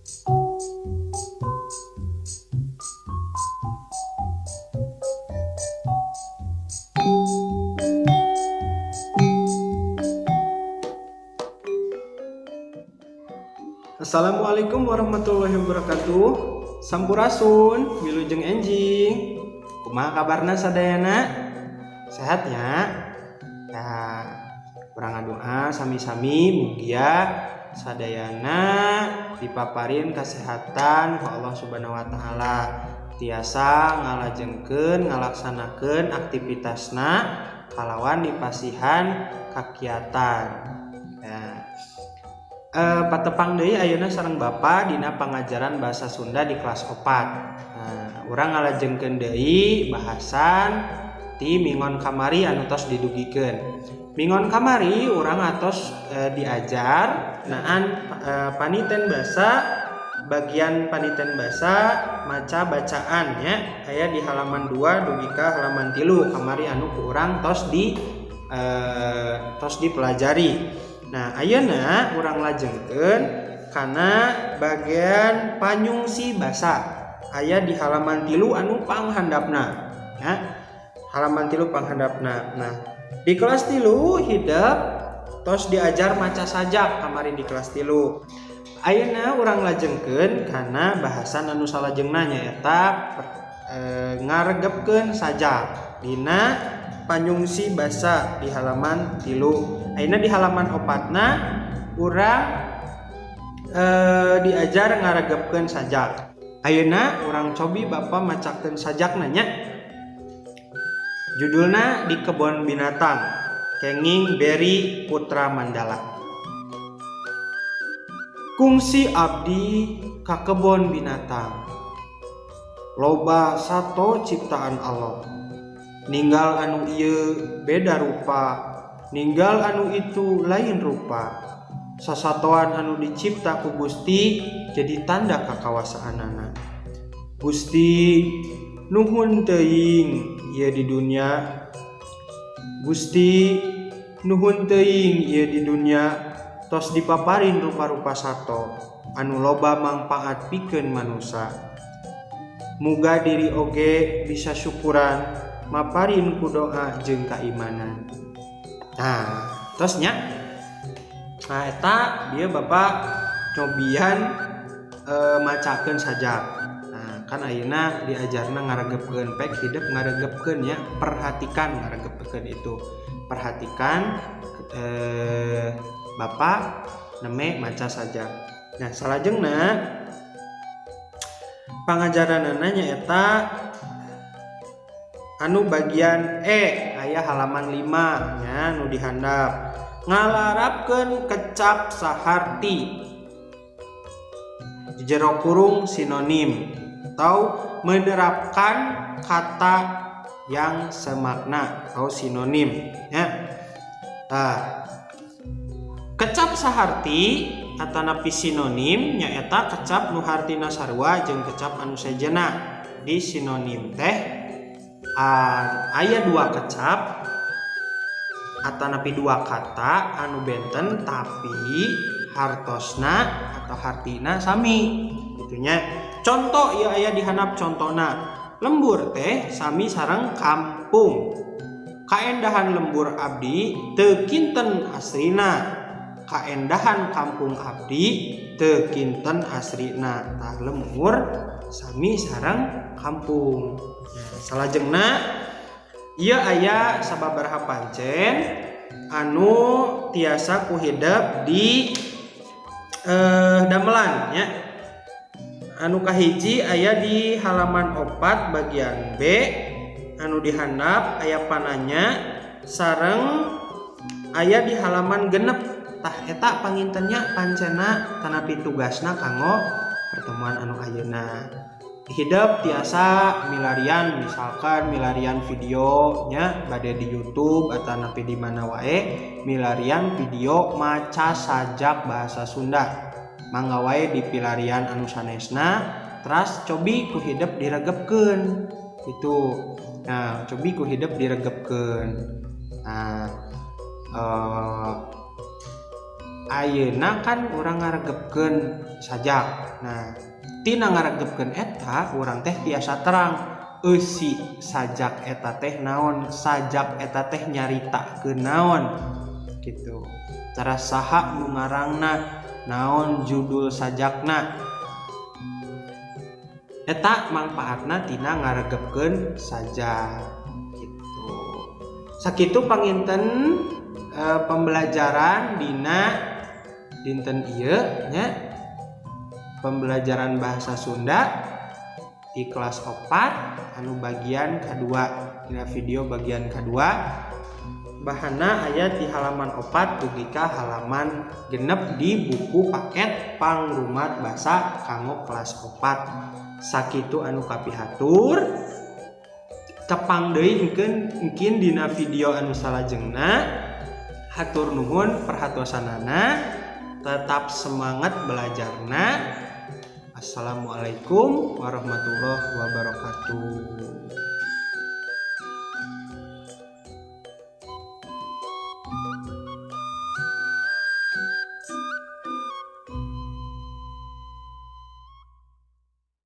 Assalamualaikum warahmatullahi wabarakatuh. Sampurasun, wilujeng enjing. Kumaha kabarna sadayana? Sehat nya? Ya, urang ngadoa sami-sami mugia sadayana dipaparin kesehatan ku Allah Subhanahu wa taala. Tiasa ngalajengkeun ngalaksanakeun aktivitasna kalawan dipasihan kakiatan. Ya. Patepang deui ayeuna sareng Bapa dina pangajaran bahasa Sunda di kelas 4. Nah, urang ngalajengkeun deui bahasan ti mingon kamari anu tos didugikeun. Mingon kamari urang atos diajar naan paniten basa, bagian paniten basa maca bacaan nya aya di halaman 2 dugi ka halaman 3 kamari anu ku urang tos dipelajari. Nah, ayeuna urang lajengkeun kana bagian panyungsi basa aya di halaman 3 anu panghandapna ya. Halaman 3 panghandapna. Nah, di kelas 3 hidep tos diajar maca sajak kamari di kelas 3. Ayeuna urang lajengkeun kana bahasan anu salajengna nyaeta ngaregepkeun sajak dina panyungsi basa di halaman 3. Ayeuna di halaman 4na urang diajar ngaregepkeun sajak. Ayeuna urang cobi Bapa macakeun sajakna nya. Judulna Di Kebon Binatang, kenging Beri Putra Mandala. Kungsi abdi ka kebon binatang, loba sato ciptaan Allah. Ninggal anu ieu beda rupa, ninggal anu itu lain rupa. Sasatoan anu dicipta ku Gusti jadi tanda kakawasaanana. Gusti nuhun teuing ieu di dunia. Gusti nuhun teuing ieu di dunia tos dipaparin rupa-rupa sato anu loba mangpaat pikeun manusa. Muga diri oge bisa syukuran maparin ku doa jeung kaimanan. Nah, tos nya. Nah, eta dia Bapak cobian macakeun sajak. Nah, kan ayeuna diajarna ngaregepkeun pek hidep ngaregepkeun nya, perhatikan ngaregepkeun itu. Perhatikan Bapak neme maca sajak. Nah, salajengna pangajaranana nyaeta anu bagian E aya halaman 5 nya nu dihandap. Ngalarapkeun kecap saharti jero kurung sinonim atau menerapkan kata yang semakna atau sinonim ya. Nah, kecap saharti atanapi sinonim nyaeta kecap nu hartina sarua jeung kecap anu sejenna. Di sinonim teh aya dua kecap atanapi dua kata anu benten tapi hartosna atau hartina sami gitunya. Contoh ieu aya dihandap contona. Lembur teh sami sareng kampung. Kaendahan lembur abdi teu kinten asrina. Kaendahan kampung abdi teu kinten asrina. Tah lembur sami sareng kampung. Nah, salajengna ieu aya sababaraha pancen anu tiasa ku hidep di damelan nya. Anu kahiji aya di halaman 4 bagian B anu dihandap aya pananya sareng aya di halaman 6. Tah eta pangintennya pancena tanapi tugasna kanggo pertemuan anu ayeuna. Hidep tiasa milarian, misalkan milarian videonya bade di YouTube atau napi di mana wae milarian video maca sajak bahasa Sunda. Mangga wae di pilarian anu sanesna teras cobi ku hidep diregepkeun gitu. Nah, cobi ku hidep diregepkeun. Nah, Ayeuna kan urang ngaregepkeun sajak. Nah, tina ngaregepkeun eta urang teh tiasa terang eusi sajak eta teh naon, sajak eta teh nyaritakeun naon gitu. Cara saha nu ngarangna, naon judul sajakna. Eta mangpaatna tina ngaregepkeun sajak gitu. Sakitu panginten pembelajaran dina dinten ieu nya, pembelajaran bahasa Sunda di kelas 4 anu bagian kedua. Dina video bagian kedua bahana aya di halaman 4 dugi ka halaman 6 di buku paket Pangrumat Basa kanggo kelas 4. Sakitu anu kapihatur, tepang deui engkin dina video anu salajengna. Hatur nuhun perhatosanana, tetap semangat belajarna. Assalamualaikum warahmatullahi wabarakatuh.